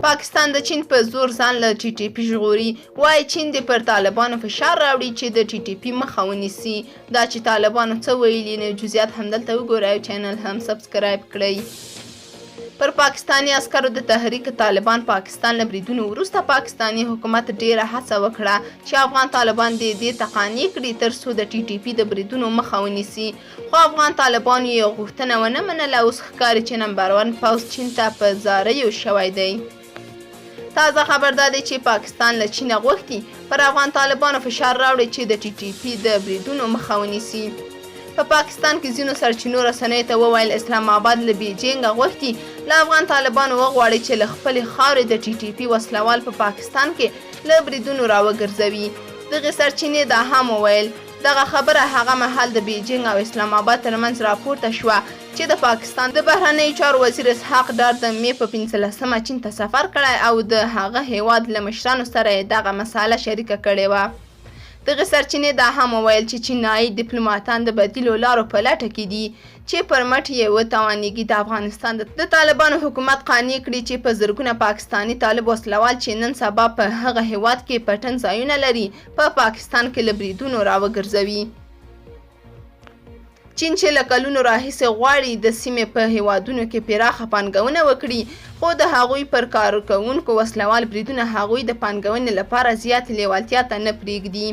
پاکستان د چین په زور ځان له ټي ټي پي ژغوري، وايي چین دې پر طالبانو فشار راوړي چې د ټي ټي پي مخه ونیسي. دا چې طالبانو څه ویلي نو جزئیات همدلته وګورئ او چینل هم سبسکرایب کړئ. پر پاکستاني عسکرو د تحریک طالبان پاکستان له بریدونو وروسته پاکستاني حکومت ډیره هڅه وکړه چې افغان طالبان دې دې ته قانع کړي تر څو د ټي ټي پي د بریدونو مخه ونیسي، خو افغان طالبانو یې غوښتنه ونه منله. اوس ښکاري چې نمبر ون پوځ چین ته په زاریو شوی دی. تازه خبر دا دی چې پاکستان له چینه غوښتي پر افغان طالبانو فشار راوړي چې د ټي ټي پي د بریدونو مخه ونیسي. په پاکستان کې ځینو سرچینو رسنیو ته وویل، اسلام آباد له بیجینګه غوښتي له افغان طالبانو وغواړي چې له خپلې خاورې د ټي ټي پي وسلوال په پاکستان کې له بریدونو راوګرځوي. دغې سرچینې دا هم وویل، دغه خبره هغه مهال د بیجینګ او اسلام آباد ترمنځ راپورته شوه چې د پاکستان د بهرنیو چارو وزیر اسحاق ډار د مې په 15مه چین ته سفر کړی او د هغه هېواد له مشرانو سره یې دغه مساله شریکه کړې وه. دغې سرچینې دا هم وویل چې چینایي دیپلوماتان د بدیلو لارو په لټه کې دي چې پر مټ یې وتوانیږي د افغانستان د طالبانو حکومت قانع کړي چې په زرګونه پاکستاني طالب وسلوال چې نن سبا په هغه هېواد کې پټن ځایونه لري په پاکستان کې له بریدونو راوګرځوي. چین چې له کلونو راهیسې غواړي د سیمې په هېوادونو کې پراخه پانګونه وکړي، خو د هغوی پر کارکوونکو وسلهوال بریدونه هغوی د پانګونې لپاره زیاتې لېوالتیا ته نه پرېږدي.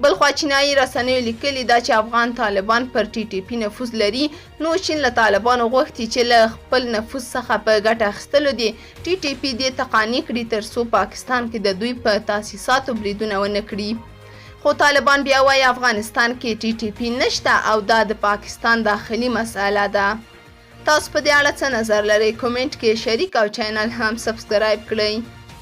بلخوا چینایي رسنیو لیکلي، دا چې افغان طالبان پر ټي ټي پي نفوذ لري، نو چین له طالبانو غوښتي چې له خپل نفوذ څخه په ګټه اخیستلو دې ټي ټي پي دې ته قانع کړي تر څو پاکستان کې د دوی په تاسیساتو بریدونه ونه کړي. خو طالبان بیا وایي افغانستان کې ټي ټي پي نشته او دا د پاکستان داخلي مسئله ده. تاسو په دې اړه څه نظر لرئ؟ کومنټ کې شریک او چینل هم سبسکرایب کړئ.